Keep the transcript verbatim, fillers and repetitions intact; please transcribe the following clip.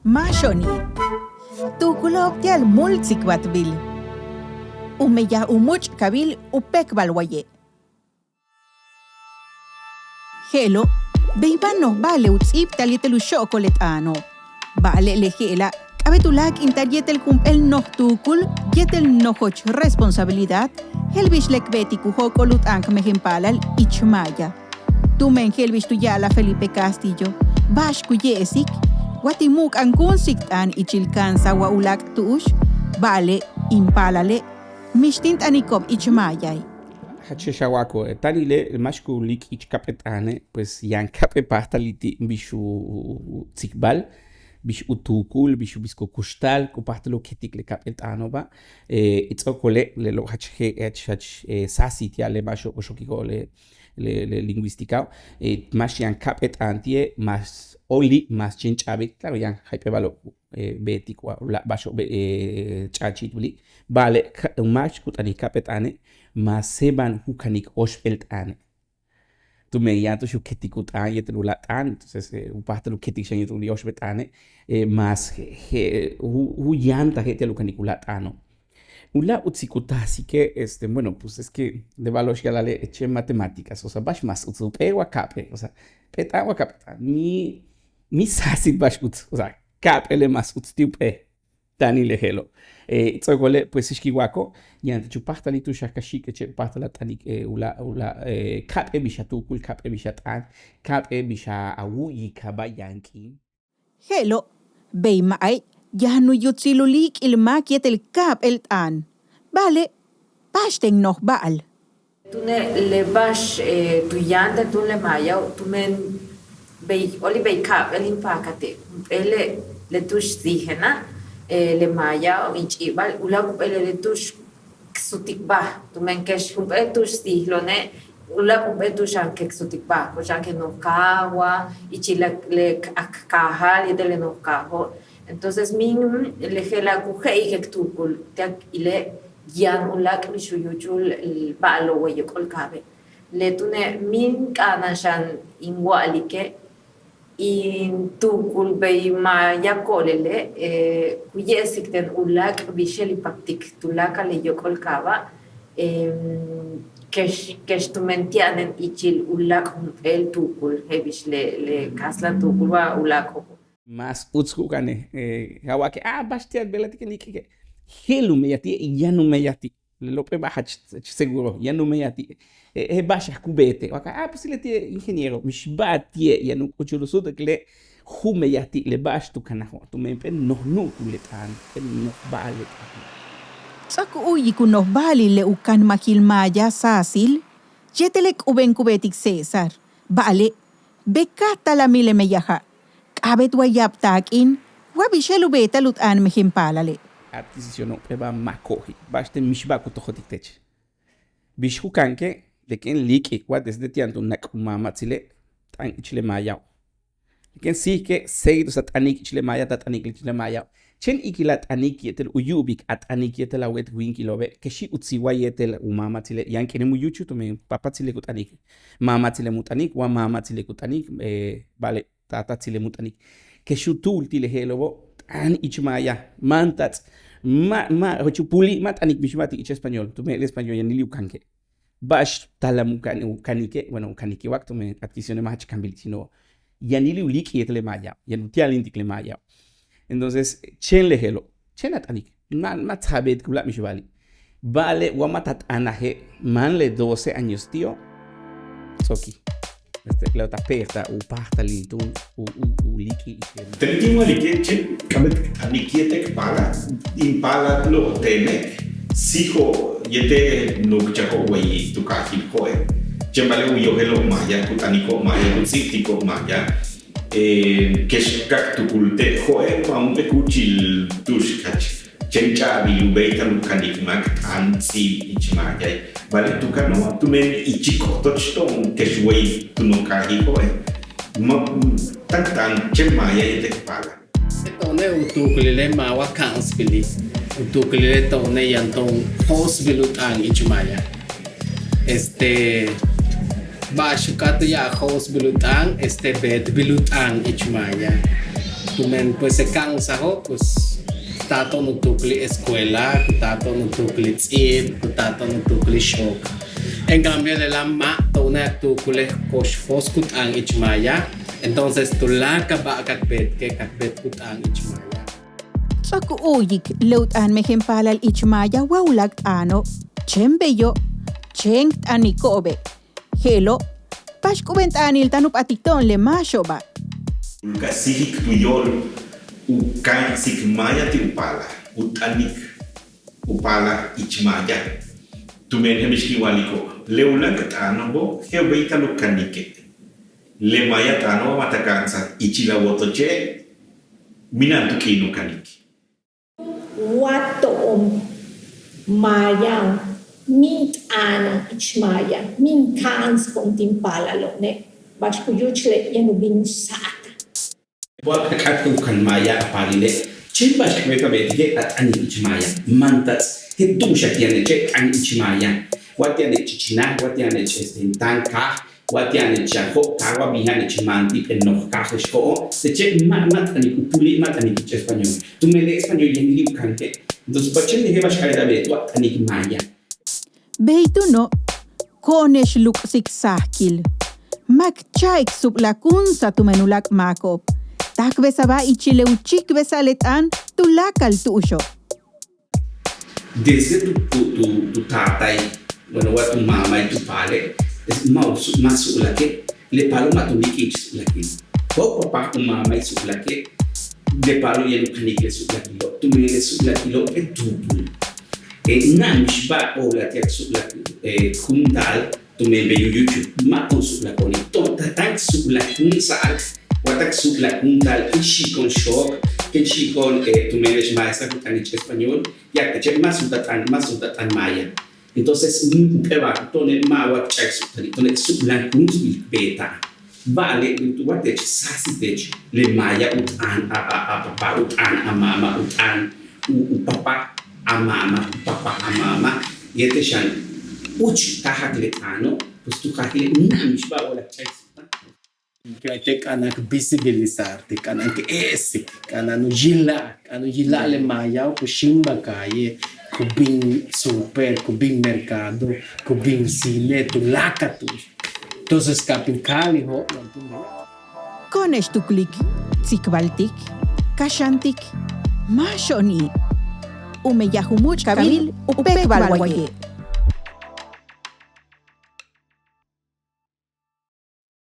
Máaxo'oni', tuukulo'ob ti'al múul tsikbaltbil. U meyaj u múuch'kabil U péekbal waye'. Je'elo', bey ma' noj ba'al le u ts'íibta'al yéetel u xo'okol le t'aano'. Ba'ale' le je'ela' k'a'abéet u láak'inta'al yéetel jump'éel noj tuukul yéetel nojoch responsabilidad je'el bix le k beetik u jóok'ol u t'aan k mejen paalal ich maaya. Tumen je'el bix tu ya'alaj Felipe Castillo, ba'ax ku ye'esik wa tin mu'uk'ankúunsik t'aan ichil ka'ansaj wa u láak' tu'ux, ba'ale' in paalale' mix tin t'aniko'ob ich maayai'. Jach je'ex a wa'ako', táanile' máax ku líik' ich ka'ap'éel t'aane', pues yaan ka'ap'éel páajtalil ti' bix u tsikbal, bix u tuukul, bix u bisik u kuxtal, ku páajtal u ketik le ka'ap'éel t'aano'oba'. Ts'o'okole' lelo' jach je' jach jach sáasil ti'al le máaxo'ob u xokiko'ob le le lingüísticao'. Máax yaan ka'ap'éel t'aan ti'e' más óoli' más chéen ch'a'abil, claro yaan jayp'éel ba'alo'ob beetik wa u láak' ba'axo'ob ch'a'achi'itbili'. Ba'ale' máax ku t'anik ka'ap'éel t'aane' más séeba'an u kanik óoxp'éel t'aane'. Tumen yaan tu'ux u ketik u t'aan yéetel u láak' t'aan, entonces u páajtal u ketik xan yéetel u óoxp'éel t'aane' más je' u yáantaje' ti'al u kanik u láak' t'aano'. U láak' utsik u taasike', este, bueno, pues es que le ba'alo'ob ya'ala'ale' chéen matemáticas, o sea, ba'ax más uts, jump'éel wa ka'ap'éel, o sea, p'éel t'aan wa ka'ap'éel t'aan, mi mi sáasil ba'ax uts, o sea, ka'ap'éele' más uts ti' jump'éel. Táanile' je'elo'. Ts'o'okole' pues je'ex kin wa'ako', yaan teech u páajtalil tu'ux ka xi'ikeche' u páajtal a t'anik u láak' u láak' ka'ap'éel bix a tuukul, ka'ap'éel bix a t'aan, ka'ap'éel bix a wu'uyikaba' yaan k'iin. Je'elo', bey ma'e' yaan u yutsil u líik'il máak yéetel ka'ap'éel t'aan. Ba'ale' ba'axten noj ba'al. Túune' le ba'ax tu yáantaj túun le maayao', tumen bey óoli' bey ka'ap'éel in paakat, jump'éele' le tu'ux siijena' le maayao' in ch'i'ibal u láak' jump'éele' le tu'ux k sutikbáaj, tumen kex jump'éel tu'ux siijlo'one' u láak' jump'éel tu'ux xan k sutikbáaj, pues xan k noj kaaj wa ichil le k kaajal yéetel le noj kaajo'. Entonces míin le je'ela' ku je'ik k tuukul ti'al k ile' yaan u láak' bix u yúuchul ba'alo'ob way yóok'ol kaabe'. Le túune' míin k'a'ana'an xan in wa'alike' in tuukul bey maaya ko'olele' ku ye'esik ten u láak' bix je'el in paktik tuláakal le yóok'ol kaaba', kex kex tumen ti'anen ichil u láak' jump'éel tuukul je'el bix le le kastlan tuukul wa u láak'o'obo'. Más uts ku kane' ja' wa'ake' a ba'ax ti'al beela'tik in líik'ike', je'el u meyaj ti'e', yaan u meyaj ti'. Lelo' p'éel ba'al jach seguro yaan u meyaj ti'. Je'el ba'ax ku beete' wa ka a pues si leti'e' ingeniero, mix ba'al ti'e' yaan u k'uchul u su'utikile' ju' meyaj ti' le ba'ax tu kanajo', tumen p'éel noj nu'ukul le t'aan, p'éel noj ba'al le t'aan. Ts'o'ok u u'uyik u noj ba'alil le u kanmajil maaya sáasil yéetel le k'uben ku beetik César, ba'ale' bey ka talamil le meyaja', k'a'abéet wa ya'ab taak'in wa bix je'el u beeta'al u t'aan mejen paalale'. Adquisiciono' p'éel ba'al ma' ko'oji', ba'axten mix ba'al ku tojotik teech. Bix ku kanike', le kéen líik'ik wa desde ti' yaan tu nak' u maamatsile' t'aan ich le maayao'. Le kéen síijike' seguido, o sea, t'anik ich le maaya, ta t'anik ich le maayao'. Chéen ikil a t'anik yéetel u yu'ubik a t'anik yéetel a wéet wíinkilo'obe', kexi' utsil wa yéetel u maamatsile', yaan k'iine' mu yúuchul tumen papatsile' ku t'anik, maamatsile' mu t'anik wa maamatsile' ku t'anik, ba'ale' taatatsile' mu t'anik. Kex u tu'ul ti' le je'elo'obo' t'aan ich maaya, máantats', ma' ma' jach u puuli' ma' t'anik mix ba'al ti' ich español, tumen le español yaanili' u kanike'. Ba'ax talam u kanike', bueno, u kanike' wa tumen adquisicione' ma' jach kaanbil sino yaanili' u líik'il yéetel le maayao', yaan u ti'alintik le maayao'. Entonces chéen le je'elo', chéen a t'anik, ma' ma' ts'a'abéet ku láak' mix ba'ali'. Ba'ale' wa ma' ta t'aanaje' máan le doce años ti'o', ts'o'oki'. Este, lelo' ta pe'ertaj u páajtalil túun u u u líik'il. Ten tin wa'alike' chéen k'a'abéet k t'anik yéetel k paalal, in paalalo'ob tene' síijo' yéetel nu'ukchajo'ob way tu kaajil Jo'e'. Chéen ba'ale' u yojelo' maaya, ku t'aniko'ob maaya, ku ts'íibtiko'ob maaya. Kex ka k tukulte' Jo'e' ma' jump'éel kúuchil tu'ux jach chéen ch'a'abil u béeytal u kanik máak t'aan ts'íib ich maayai'. Ba'ale' tu kano' tumen ichil k otoch to'on kex way tu noj kaajil Jo'e'. Ma' táan k t'aan chéen maaya yéetel k paalal. To'one' u tuukulile' ma' wa ka'ansbili', u tuukulile' to'one' yaan to'on jo'osbil u t'aan ich maaya. Este, ba'ax u k'áat u ya'al jo'osbil u t'aan, este, beetbil u t'aan ich maaya. Tumen pues e ka'ansajo' pues ku taal to'on u tuklil escuela, ku taal to'on u tuklil ts'íib, ku taal to'on u tuklil xook. En cambio lela' ma' to'one' a tukulej ko'ox foos ku t'aan ich maya. Entonces tuláakal ba'ax ka k beetike' ka k beet ku t'aan ich maya. Ts'o'ok u u'uyik le u t'aan mejen paalal ich maya wa u láak' t'aano', chéen beyo' chéen k t'aniko'obe'. Je'elo' ba'ax k'ubeen t'aanil táan u p'atik to'on le máaxo'oba'. Ka síijik tu yóol u ka'ansik maya ti' u paalal, u t'anik u paalal ich maya. Tumen je'el bix kin wa'aliko', le u láak' t'aano'obo' je'el u béeytal u kanike'. Le maya t'aano' wa ma' ta ka'ansaj ichil a wotoche', mina'an tu k'iin u kanik. Wa to'on maya, míin t'aano'on ich maya, míin ka'ansko'on tin paalalo'one', ba'ax ku yúuchul le yaan u bin u sa'atal. Wa ka k'áat u kan maya a paalile', chéen ba'ax ka beetike' a t'anil ich maya, mantats', je'el tu'ux a ti'aneche' t'an ich maya. Wa ti'anech ich naj, wa ti'anech este táan kaaj, wa ti'anech chan jo'ob kaaj, wa bija'anech maantib, noj kaajex jo'o', teche' ma' ma' t'anik u puli', ma' t'anik ich español. Tumen le español yaanili' u kanike'. Entonces ba'ax chéen le je'el ba'ax ka'a a beet wa t'anik maya. Bey túuno', ko'one'ex luk'sik sajakil. Ma' k cha'ik sublakunsaj tumen u láak' máako'ob. Táakbesa'ab ichil le u chíikbesa'al le t'aan tuláakal tu'uxo'. Desde tu, tu, tu, tu taatay, bueno, wa tu maamay tu paale', es ma' u su-, ma' su'lake', le paalo' ma' tu níik'il ich su'lakil. Wa u papá u maamay su'lake', le paalo' yaan u kanik le su'lakilo', tumen le su'lakilo' es dúupulo'. Na'an mixba'al óolal ti'al k su'lak junta'al tumen bey u yúuchul, ma' to'on su'lako'oni', to'on táan k su'lakunsa'al, wa táan k su'lakunta'al kéen xi'iko'on xook, kéen xi'iko'on tumen bix maestra ku t'anich español, ya'ab teche' ma' su'uta t'aan, ma' su'uta t'aan maya. Entonces jump'éel ba'al to'one' ma' wa k ch'a'ik su'utali', to'one' k su'lakunsbil k beeta'an. Ba'ale' wa tech sáasij tech le maya u t'aan a, a, a papá, u t'aan a mama, u t'aan u, u papá a mama, u papá a mama, yéetel xan úuch táajak le t'aano', pues tu jaajile' na'an mixba'al óolal k ch'a'ik su'uta'. Te' k'a'ana'an k visibilizar, te' k'a'ana'an k e'esik, k'a'ana'an u yila'al, k'a'ana'an u yila'al le maya ku xíimbal kaaye', ku bin súper, ku bin mercado, ku bin cine, tuláakal tu'ux. Entonces ka bin káajal in jo'olal túun bey. Ko'one'ex tuklik, tsikbaltik, kaxantik, máaxo'oni'. U meyaj u múuch' kabil U Péekbal Waye'.